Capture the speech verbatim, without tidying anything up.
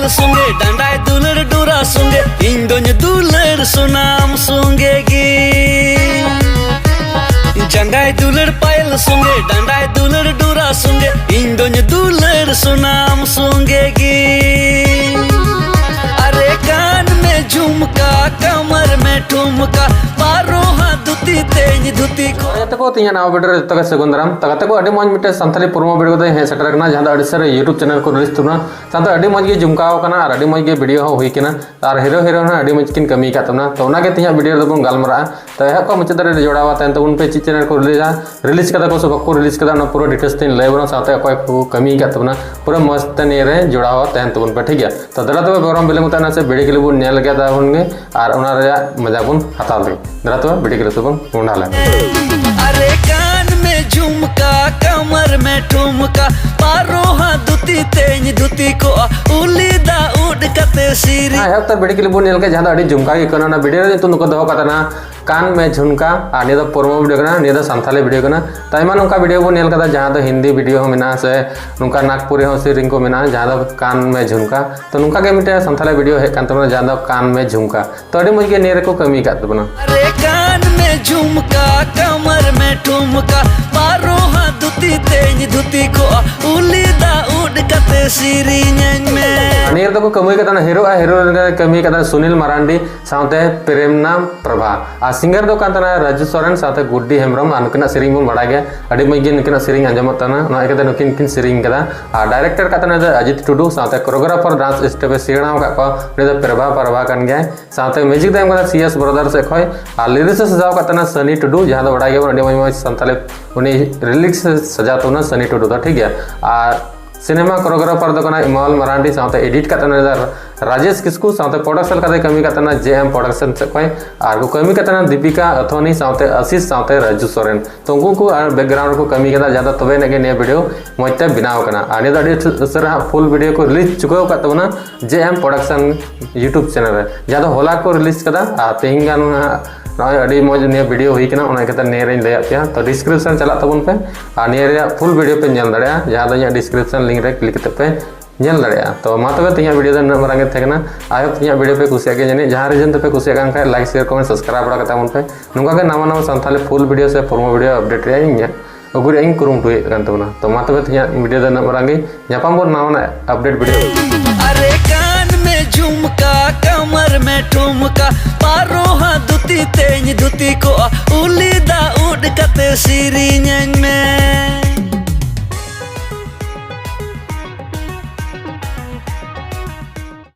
ᱥᱚᱸᱜᱮ ᱰᱟᱸᱰᱟᱭ ᱫᱩᱞᱟᱹᱲ ᱰᱚᱨᱟ ᱥᱚᱸᱜᱮ ᱤᱧ ᱫᱚᱧ ᱫᱩᱞᱟᱹᱲ ᱥᱚᱱᱟᱢ ᱥᱚᱸᱜᱮ ᱜᱮ᱾ ᱡᱟᱸᱜᱟᱭ ᱫᱩᱞᱟᱹᱲ ᱯᱟᱭᱮᱞ ᱥᱚᱸᱜᱮ ᱰᱟᱸᱰᱟᱭ ᱫᱩᱞᱟᱹᱲ ᱰᱚᱨᱟ ᱥᱚᱸᱜᱮ ᱤᱧ ᱫᱚᱧ ᱫᱩᱞᱟᱹᱲ ᱥᱚᱱᱟᱢ ᱥᱚᱸᱜᱮ ᱜᱮ᱾ ᱟᱨᱮ ᱠᱟᱱ ᱢᱮ ᱡᱷᱩᱢᱠᱟ ᱠᱟᱢᱟᱨ ᱢᱮ ᱴᱷᱩᱢᱠᱟ ᱯᱟᱨᱚ ᱦᱟ ᱫᱷᱩᱛᱤ ᱛᱮᱧ ᱫᱷᱩᱛᱤ ᱠᱚ᱾ ᱜᱟᱛᱮ ᱠᱚ, ᱛᱮᱦᱮᱧᱟᱜ ᱱᱟᱣᱟ ᱵᱷᱤᱰᱤᱭᱳ ᱨᱮ ᱡᱚᱛᱚ ᱜᱮ ᱥᱟᱹᱜᱩᱱ ᱫᱟᱨᱟᱢ᱾ ᱛᱚ ᱜᱟᱛᱮ ᱠᱚ, ᱟᱹᱰᱤ ᱢᱚᱡᱽ ᱢᱤᱫᱴᱮᱱ ᱥᱟᱱᱛᱟᱲᱤ promo ᱵᱷᱤᱰᱤᱭᱳ ᱠᱟᱛᱮ ᱦᱮᱡ ᱥᱮᱴᱮᱨ ᱟᱠᱟᱱᱟ, ᱡᱟᱦᱟᱸ ᱫᱚ ᱟᱹᱰᱤ ᱥᱟᱹᱨᱤ YouTube channel ᱠᱚ release ᱛᱟᱵᱚᱱᱟ᱾ ᱥᱟᱶᱛᱮ ᱟᱹᱰᱤ ᱢᱚᱡᱽ ᱜᱮ ᱡᱷᱩᱢᱠᱟᱣ ᱠᱟᱱᱟ ᱟᱨ ᱟᱹᱰᱤ ᱢᱚᱡᱽ ᱜᱮ ᱵᱷᱤᱰᱤᱭᱳ ᱦᱚᱸ ᱦᱩᱭ ᱠᱟᱱᱟ᱾ ᱟᱨ ᱦᱤᱨᱳ ᱦᱤᱨᱳᱭᱤᱱ ᱦᱚᱸ ᱟᱹᱰᱤ ᱢᱚᱡᱽ ᱠᱤᱱ ᱠᱟᱹᱢᱤ ᱟᱠᱟᱫ ᱛᱟᱵᱚᱱᱟ᱾ ᱛᱚ ᱚᱱᱟᱜᱮ ᱛᱮᱦᱮᱧᱟᱜ ᱵᱷᱤᱰᱤᱭᱳ ᱨᱮᱫᱚ ᱵᱚᱱ ᱜᱟᱞᱢᱟᱨᱟᱜᱼᱟ᱾ ᱛᱚ ᱮᱦᱚᱵ ᱠᱷᱚᱱ ᱢᱩᱪᱟᱹᱫ ᱫᱷᱟᱹᱨᱤᱡ ᱡᱚᱲᱟᱣ ᱛᱟᱦᱮᱱ ᱛᱟᱵᱚᱱ ᱯᱮ᱾ ᱪᱮᱫ ᱪᱮᱱᱮᱞ ᱠᱚ ᱨᱤᱞᱤᱡᱟ, ᱨᱤᱞᱤᱡᱽ ᱠᱟᱫᱟ ᱠᱚ ᱥᱮ ᱵᱟᱠᱚ ᱨᱤᱞᱤᱡᱽ ᱠᱟᱫᱟ, ᱚᱱᱟ ᱯᱩᱨᱟᱹ ᱰᱤᱴᱮᱞᱥ ᱛᱮᱧ ᱞᱟᱹᱭ ᱟᱵᱚᱱᱟ᱾ ᱥᱟᱶᱛᱮ ᱚᱠᱚᱭ ᱠᱚ ᱠᱟᱹᱢᱤ ᱟᱠᱟᱫ ᱛᱟᱵᱚᱱᱟ, ᱯᱩᱨᱟᱹ ᱢᱚᱡᱽ ᱛᱮ ᱱᱤᱭᱟᱹ ᱨᱮ ᱡᱚᱲᱟᱣ ᱛᱟᱦᱮᱱ ᱛᱟᱵᱚᱱ ᱯᱮ, ᱴᱷᱤᱠ ᱜᱮᱭᱟ? ᱛᱚ ᱫᱮᱞᱟ ᱛᱚᱵᱮ ᱵᱮᱜᱽᱨᱟᱣᱩᱱᱰ ᱵᱮᱞᱮ ᱢᱩᱛᱟ ᱱᱟ ᱥᱮ ᱵᱷᱤᱰᱤᱭᱳ ᱠᱞᱤᱯ ᱵᱚᱱ ᱧᱮᱞ ᱞᱮᱜᱮ ᱛᱟᱵᱚᱱ ᱜᱮ ᱟᱨ ᱚᱱᱟ ᱨᱮᱭᱟᱜ ᱢᱚᱡᱟ ᱵᱚᱱ ᱦᱟᱛᱟᱣ ᱞᱮᱜᱮ᱾ ᱫᱮᱞᱟ ᱛᱚᱵᱮ ᱵᱷᱤᱰᱤᱭᱳ ᱠᱞᱤᱯ ᱥᱮᱫ ᱵᱚᱱ ᱢᱚᱦᱰᱟ ᱞᱮᱱ᱾ ᱟᱨᱮ ᱠᱟᱱ ᱢᱮ ᱡᱷᱩᱢᱠᱟ ᱠᱟᱢᱟᱨ ᱢᱮ ᱴᱷᱩᱢᱠᱟ ᱯᱟᱨᱚ ᱦᱟ ᱫᱷᱩᱛᱤ ᱛᱮᱧ ᱫᱷᱩᱛᱤ ᱠᱚᱜᱼᱟ ᱩᱞᱤ ᱫᱟᱜ ᱩᱰ ᱠᱟᱛᱮ ᱥᱤᱨᱤ᱾ ᱦᱮᱸ, ᱮᱦᱚᱵ ᱛᱮ ᱵᱷᱤᱰᱤᱭᱳ ᱠᱞᱤᱯ ᱵᱚᱱ ᱧᱮᱞ ᱠᱮᱫ, ᱡᱟᱦᱟᱸ ᱫᱚ ᱟᱹᱰᱤ ᱡᱷᱩᱢᱠᱟ ᱜᱮ ᱠᱟᱱᱟ᱾ ᱚᱱᱟ ᱵᱷᱤᱰᱤᱭᱳ ᱨᱮ ᱧᱩᱛᱩᱢ ᱫᱚᱠᱚ ᱫᱚᱦᱚ ᱠᱟᱫᱟ ᱱᱟ ᱠᱟᱱ ᱢᱮ ᱡᱷᱩᱢᱠᱟ, ᱟᱨ ᱱᱤᱭᱟᱹ ᱫᱚ promo ᱵᱷᱤᱰᱤᱭᱳ ᱠᱟᱱᱟ, ᱱᱤᱭᱟᱹ ᱫᱚ ᱥᱟᱱᱛᱟᱞᱤ ᱵᱷᱤᱰᱤᱭᱳ ᱠᱟᱱᱟ᱾ ᱛᱚ ᱟᱭᱢᱟ ᱱᱚᱝᱠᱟ ᱵᱷᱤᱰᱤᱭᱳ ᱵᱚᱱ ᱧᱮᱞ ᱠᱟᱫᱟ, ᱡᱟᱦᱟᱸ ᱫᱚ ᱦᱤᱱᱫᱤ ᱵᱷᱤᱰᱤᱭᱳ ᱦᱚᱸ ᱢᱮᱱᱟᱜᱼᱟ ᱥᱮ ᱱᱚᱝᱠᱟ ᱱᱟᱜᱽᱯᱩᱨᱤ ᱦᱚᱸ ᱥᱮᱨᱮᱧ ᱠᱚ ᱢᱮᱱᱟᱜᱼᱟ, ᱡᱟᱦᱟᱸ ᱫᱚ ᱠᱟᱱ ᱢᱮ ᱡᱷᱩᱢᱠᱟ᱾ ᱛᱚ ᱱᱚᱝᱠᱟ ᱜᱮ ᱢᱤᱫᱴᱮᱱ ᱥᱟᱱᱛᱟᱞᱤ ᱵᱷᱤᱰᱤᱭᱳ ᱦᱮᱡ ᱠᱟᱱ ᱛᱟᱵᱚᱱᱟ, ᱡᱟᱦᱟᱸ ᱫᱚ ᱠᱟᱱ ᱢᱮ ᱡᱷᱩᱢᱠᱟ᱾ ᱛᱚ ᱟᱹᱰᱤ ᱢᱚᱡᱽ ᱜᱮ ᱱᱤᱭᱟᱹ ᱨᱮᱠᱚ ᱠᱟᱹᱢᱤ ᱟᱠᱟᱫ ᱛᱟᱵᱚᱱᱟ᱾ ᱟᱨᱮ ᱠᱟᱱ ᱢᱮ ᱡᱷᱩᱢᱠᱟ ᱠᱟᱢᱟᱨ ᱢᱮ ᱴᱷᱩᱢᱠᱟ ᱯᱟᱨᱚ ᱦᱟ ᱫᱷᱩᱛᱤ ᱛᱮᱧ ᱫᱷᱩᱛᱤ ᱠᱚᱜᱼᱟ ᱩᱞᱤ ᱫᱟᱜ ᱩᱰ ᱠᱟᱛᱮ ᱥᱮᱨᱮᱧᱟᱹᱧ ᱢᱮ᱾ ᱱᱤᱭᱟᱹ ᱨᱮᱫᱚ ᱠᱚ ᱠᱟᱹᱢᱤ ᱟᱠᱟᱫ ᱛᱟᱦᱮᱱᱟ, ᱦᱤᱨᱳ ᱟᱨ ᱦᱤᱨᱳᱭᱤᱱ ᱨᱮ ᱠᱟᱹᱢᱤ ᱟᱠᱟᱫ ᱛᱟᱦᱮᱱᱟ ᱥᱩᱱᱤᱞ ᱢᱟᱨᱟᱱᱰᱤ ᱥᱟᱶᱛᱮ ᱯᱨᱮᱢᱱᱟ ᱯᱨᱚᱵᱷᱟ, ᱟᱨ ᱥᱤᱝᱜᱟᱨ ᱫᱚ ᱠᱟᱱ ᱛᱟᱦᱮᱱᱟ ᱨᱟᱡᱩ ᱥᱚᱨᱮᱱ ᱥᱟᱶᱛᱮ ᱜᱩᱰᱰᱤ ᱦᱮᱢᱵᱨᱚᱢ᱾ ᱟᱨ ᱱᱩᱠᱤᱱᱟᱜ ᱥᱮᱨᱮᱧ ᱵᱚᱱ ᱵᱟᱲᱟᱭ ᱜᱮᱭᱟ, ᱟᱹᱰᱤ ᱢᱚᱡᱽ ᱜᱮ ᱱᱩᱠᱤᱱᱟᱜ ᱥᱮᱨᱮᱧ ᱟᱸᱡᱚᱢᱚᱜ ᱛᱟᱦᱮᱱᱟ᱾ ᱱᱚᱣᱟ ᱤᱭᱠᱟᱹᱛᱮ ᱱᱩᱠᱤᱱ ᱠᱤᱱ ᱥᱮᱨᱮᱧ ᱠᱟᱫᱟ᱾ ᱟᱨ ᱰᱟᱭᱨᱮᱠᱴᱚᱨ ᱠᱟᱜ ᱛᱟᱦᱮᱱᱟ ᱫᱚ ᱚᱡᱤᱛ ᱴᱩᱰᱩ, ᱥᱟᱶᱛᱮ ᱠᱳᱨᱤᱭᱳᱜᱨᱟᱯᱷᱟᱨ ᱰᱟᱱᱥ ᱥᱴᱮᱯ ᱮ ᱥᱮᱬᱟ ᱟᱠᱟᱫ ᱠᱚᱣᱟ, ᱩᱱᱤ ᱫᱚ ᱯᱨᱚᱵᱷᱟ ᱯᱨᱚᱵᱷᱟ ᱠᱟᱱ ᱜᱮᱭᱟᱭ᱾ ᱥᱟᱶᱛᱮ ᱢᱤᱣᱡᱤᱠ ᱫᱚ ᱮᱢ ᱠᱟᱫᱟ ᱥᱤ ᱮᱥ ᱵᱨᱟᱫᱟᱨ ᱥᱮᱫ ᱠᱷᱚᱡ᱾ ᱟᱨ ᱞᱤᱨᱤᱠᱥ ᱮ ᱥᱟᱡᱟᱣ ᱠᱟᱜ ᱛᱟᱦᱮᱱᱟ ᱥᱟᱱᱤ ᱴᱩᱰᱩ, ᱡᱟᱦᱟᱸ ᱫᱚ ᱵᱟᱲᱟᱭ ᱜᱮᱭᱟᱵᱚᱱ ᱟᱹᱰᱤ ᱢᱚᱡᱽ ᱢᱚᱡᱽ ᱥᱟᱱᱛᱟᱲᱤ ᱩᱱᱤ ᱞᱤᱨᱤᱠᱥ ᱮ ᱥᱟᱡᱟᱣ ᱛᱟᱵᱚᱱᱟ ᱥᱟᱱᱤ ᱴᱩᱰᱩ ᱫᱚ, ᱴᱷᱤᱠ ᱜᱮᱭᱟ᱾ ᱟᱨ ᱥᱤᱱᱮᱢᱟ ᱠᱳᱨᱤᱭᱳᱜᱨᱟᱯᱷᱟᱨ ᱫᱚ ᱠᱟᱱᱟᱭ ᱤᱢᱟᱞ ᱢᱟᱨᱟᱱᱰᱤ, ᱥᱟᱶᱛᱮ ᱮᱰᱤᱴ ᱠᱟᱜ ᱛᱟᱦᱮᱱᱟ ᱩᱱᱤ ᱫᱚ ᱨᱟᱡᱮᱥ ᱠᱤᱥᱠᱩ, ᱥᱟᱶᱛᱮ ᱯᱨᱚᱰᱟᱠᱥᱚᱱ ᱞᱮᱠᱟᱛᱮ ᱠᱟᱹᱢᱤ ᱠᱟᱜ ᱛᱟᱦᱮᱱᱟ ᱡᱮ ᱮᱢ ᱯᱨᱚᱰᱟᱠᱥᱚᱱ ᱥᱮᱫ ᱠᱷᱚᱡ᱾ ᱟᱨ ᱠᱚ ᱠᱟᱹᱢᱤ ᱠᱟᱜ ᱛᱟᱦᱮᱱᱟ ᱫᱤᱯᱤᱠᱟ ᱟᱛᱷᱳᱱᱤ ᱥᱟᱶᱛᱮ ᱟᱥᱤᱥ ᱥᱟᱶᱛᱮ ᱨᱟᱡᱩ ᱥᱚᱨᱮᱱ᱾ ᱛᱚ ᱩᱱᱠᱩ ᱠᱚ ᱟᱨ ᱵᱮᱠᱜᱨᱟᱣᱩᱱᱰ ᱨᱮᱠᱚ ᱠᱟᱹᱢᱤ ᱠᱟᱫᱟ, ᱡᱟᱦᱟᱸ ᱫᱚ ᱛᱚᱵᱮ ᱟᱹᱱᱤᱡ ᱜᱮ ᱱᱤᱭᱟᱹ ᱵᱷᱤᱰᱤᱭᱳ ᱢᱚᱡᱽ ᱛᱮ ᱵᱮᱱᱟᱣ ᱠᱟᱱᱟ᱾ ᱟᱨ ᱱᱤᱭᱟᱹ ᱫᱚ ᱟᱹᱰᱤ ᱩᱥᱟᱹᱨᱟ ᱦᱟᱸᱜ ᱯᱷᱩᱞ ᱵᱷᱤᱰᱤᱭᱳ ᱠᱚ ᱨᱤᱞᱤᱡᱽ ᱪᱩᱠᱟᱹᱣ ᱟᱠᱟᱫ ᱛᱟᱵᱚᱱᱟ ᱡᱮ ᱮᱢ ᱯᱨᱚᱰᱟᱠᱥᱚᱱ YouTube ᱪᱮᱱᱮᱞ ᱨᱮ, ᱡᱟᱦᱟᱸ ᱫᱚ ᱦᱚᱞᱟ ᱠᱚ ᱨᱤᱞᱤᱡᱽ ᱠᱟᱫᱟ᱾ ᱟᱨ ᱛᱮᱦᱮᱧ ᱜᱟᱱ ᱦᱟᱸᱜ ᱱᱚᱜᱼᱚᱭ ᱟᱹᱰᱤ ᱢᱚᱡᱽ ᱱᱤᱭᱟᱹ ᱵᱷᱤᱰᱤᱭᱳ ᱦᱩᱭ ᱠᱟᱱᱟ, ᱚᱱᱟ ᱤᱭᱠᱟᱹᱛᱮ ᱱᱤᱭᱟᱹ ᱨᱤᱧ ᱞᱟᱹᱭᱟᱫ ᱯᱮᱭᱟ᱾ ᱛᱚ ᱰᱤᱥᱠᱨᱤᱯᱥᱚᱱ ᱪᱟᱞᱟᱜ ᱛᱟᱵᱚᱱ ᱯᱮ ᱟᱨ ᱱᱤᱭᱟᱹ ᱨᱮᱭᱟᱜ ᱯᱷᱩᱞ ᱵᱷᱤᱰᱤᱭᱳ ᱯᱮ ᱧᱮᱞ ᱫᱟᱲᱮᱭᱟᱜᱼᱟ, ᱡᱟᱦᱟᱸ ᱫᱚ ᱤᱧᱟᱹᱜ ᱰᱤᱥᱠᱨᱤᱯᱥᱚᱱ ᱞᱤᱝᱠ ᱨᱮ ᱠᱞᱤᱠ ᱠᱟᱛᱮ ᱯᱮ ᱧᱮᱞ ᱫᱟᱲᱮᱭᱟᱜᱼᱟ᱾ ᱛᱚ ᱢᱟ ᱛᱚᱵᱮ, ᱛᱮᱦᱮᱧᱟᱜ ᱵᱷᱤᱰᱤᱭᱳ ᱫᱚ ᱱᱩᱱᱟᱹᱜ ᱢᱟᱨᱟᱝ ᱜᱮ ᱛᱟᱦᱮᱸ ᱠᱟᱱᱟ᱾ ᱟᱭ ᱦᱳᱯ ᱛᱮᱦᱮᱧᱟᱜ ᱵᱷᱤᱰᱤᱭᱳ ᱯᱮ ᱠᱩᱥᱤᱭᱟᱜ ᱜᱮᱭᱟ ᱡᱟᱹᱱᱤᱡ᱾ ᱡᱟᱦᱟᱸ ᱨᱮ ᱡᱩᱫᱤ ᱯᱮ ᱠᱩᱥᱤᱭᱟᱜ ᱠᱟᱱ ᱠᱷᱟᱡ, ᱞᱟᱭᱤᱠ, ᱥᱮᱭᱟᱨ, ᱠᱚᱢᱮᱱᱴ, ᱥᱟᱵᱥᱠᱨᱟᱭᱤᱵ ᱵᱟᱲᱟ ᱠᱟᱛᱟ ᱵᱚᱱ ᱯᱮ᱾ ᱱᱚᱝᱠᱟ ᱜᱮ ᱱᱟᱣᱟ ᱱᱟᱣᱟ ᱥᱟᱱᱛᱟᱞᱤ ᱯᱷᱩᱞ ᱵᱷᱤᱰᱤᱭᱳ ᱥᱮ ᱯᱨᱳᱢᱳ ᱵᱷᱤᱰᱤᱭᱳ ᱟᱯᱰᱮᱴ ᱨᱮᱭᱟᱜ ᱤᱧ ᱟᱹᱜᱩ ᱨᱮᱭᱟᱜ ᱤᱧ ᱠᱩᱨᱩᱢᱩᱴᱩᱭᱮᱫ ᱠᱟᱱ ᱛᱟᱵᱚᱱᱟ᱾ ᱛᱚ ᱢᱟ ᱛᱚᱵᱮ, ᱛᱮᱦᱮᱧᱟᱜ ᱵᱷᱤᱰᱤᱭᱳ ᱫᱚ ᱱᱩᱱᱟᱹᱜ ᱢᱟᱨᱟᱝ ᱜᱮ᱾ ᱧᱟᱯᱟᱢ ᱵᱚᱱ ᱱᱟᱣᱟᱱᱟᱜ ᱟᱯᱰᱮᱴ ᱵᱷᱤᱰᱤᱭᱳ᱾ अरे कान में झुमका, कमर में ठुमका, ᱯᱟᱨᱚ ᱦᱟ ᱫᱷᱩᱛᱤ ᱛᱮᱧ ᱫᱷᱩᱛᱤ ᱠᱚᱜᱼᱟ, ᱩᱞᱤ ᱫᱟᱜ ᱩᱰ ᱠᱟᱛᱮ ᱥᱮᱨᱮᱧᱟᱹᱧ ᱢᱮ᱾